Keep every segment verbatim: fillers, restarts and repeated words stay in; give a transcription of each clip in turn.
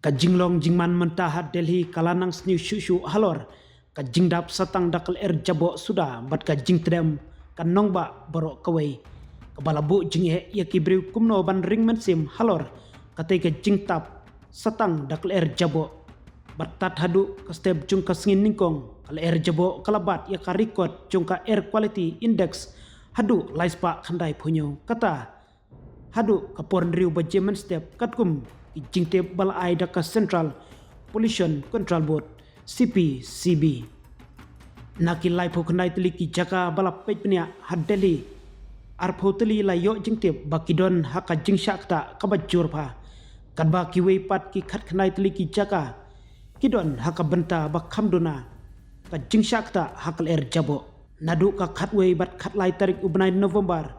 Ka jinglong jingman mynta ha Delhi ka la nang sniew shuh shuh halor ka jingdap satang da ka lyer jaboh suda bad ka jingtdem ka nongbah baroh kawei, kaba la buh jingeh ïa ki briew kumno ban ring mynsiem halor katei ka jingtap satang da ka lyer jaboh. Bad tad haduh ka step jong ka sngi nyngkong, ka lyer jaboh ka la bat ïa ka record jong ka Air Quality Index haduh lai spah khyndai phew hynñiew, kata haduh ka por hynriew baje mynstep, katkum ki jingtip ba la ai da ka Central Pollution Control Board, C P C B. Na ki laiphew khyndai tylli ki jaka ba la peit bniah ha Delhi, arphew tylli la ïoh jingtip ba ki don ha ka jingshah ktah kaba jur bha, katba kiwei pat ki khatkhyndai tylli ki jaka ki don ha ka bynta ba kham duna ka jingshah ktah ha ka lyer jaboh. Naduh ka khatwei bad khatlai tarik u bnai November,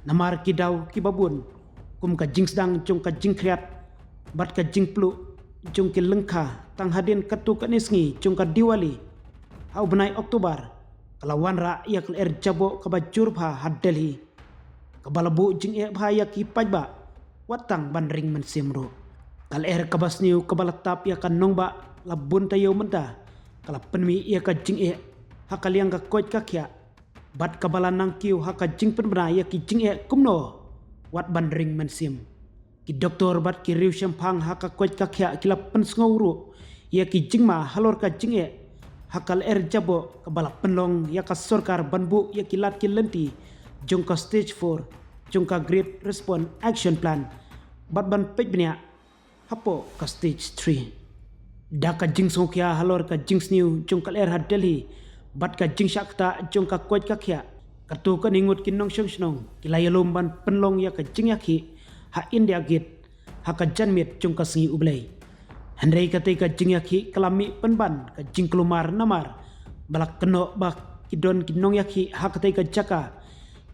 namar ki daw kiba bun, kum ka jingsdang jong ka jingkhriat bad ka jingpluh jong ki lyngkha, tang hadien katto katne sngi jong ka Diwali ha u bnai October, ka la wanrah ïa ka lyer jaboh kaba jur bha ha Delhi, kaba la buh jingeh bha ïa ki paidbah, wat tang ban ring mynsiem ruh. Ka lyer kaba sniew kaba la tap ïa ka nongbah la bun taïew mynta ka la pynmih ïa ka jingeh ha ka liang ka koit ka khiah, bad kaba la nang kiew ha ka jingpynbna ïa ki jingeh kumno wat ban ring mynsiem. Ki doktor bad ki riewshemphang ha ka koit ka khiah ki la pynsngew ruh ïa ki jingma halor ka jingeh ha ka lyer jaboh, kaba la pynlong ïa ka sorkar ban buh ïa ki lad ki lynti jong ka stage four jong ka Great Response Action Plan, bad ban peit bniah hapoh ka stage three. Da ka jingsngewkhia halor ka jingsniew jong ka lyer ha Delhi bad ka jingshah ktah jong ka koit ka khiah, katto katne ngut ki nongshong shnong ki la ïalum ban pynlong ïa ka jingïakhih ha India Gate ha ka janmiet jong ka Sngi U Blei. Hynrei katei ka jingïakhih ka la mih pynban ka jingkulmar, namar ba la kynnoh ba ki don ki nongïakhih ha katei ka jaka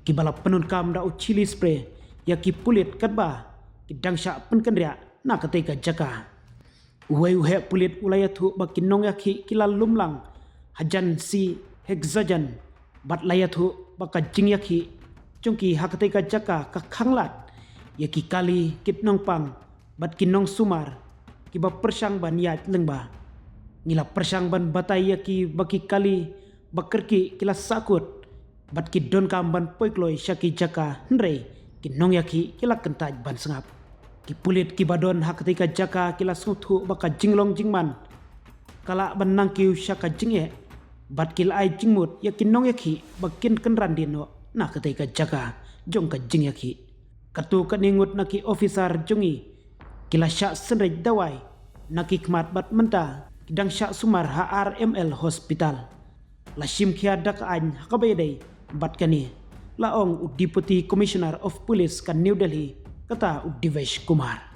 kiba la pyndonkam da u chili spray ïa ki pulit, katba ki dang shah pynkynriah na katei ka jaka. Uwei u heh pulit u la ïathuh ba ki nongïakhih ki la lum lang hajan shi hexagon, bad la ïathuh ba ka jingïakhih jong ki ha katei ka jaka ka khanglad ïa ki kali, ki nongpang bad ki nongsumar kiba pyrshang ban ïaid lyngba. Ngi la pyrshang ban batai ïa ki ba ki kali ba kyrkieh ki la sahkut bad ki donkam ban poi kloi sha ki jaka, hynrei ki nongïakhih ki la kyntait ban sngap. Ki pulit kiba don ha katei ka jaka ki la sngewthuh ba ka jinglong jingman ka lah ban nang kiew sha ka jingeh, bad ki la ai jingmut ïa ki nongïakhih ba kin kynran dien noh na katei ka jaka jong ka jingïakhih. Katto katne ngut na ki officer jong ngi ki la shah synreit dawai na ki khmat bad mynta ki dang shah sumar ha R M L Hospital. La shim khia da ka aiñ ha kaba ïadei bad kane, la ong u Deputy Commissioner of Police ka New Delhi, kata u Devesh Kumar.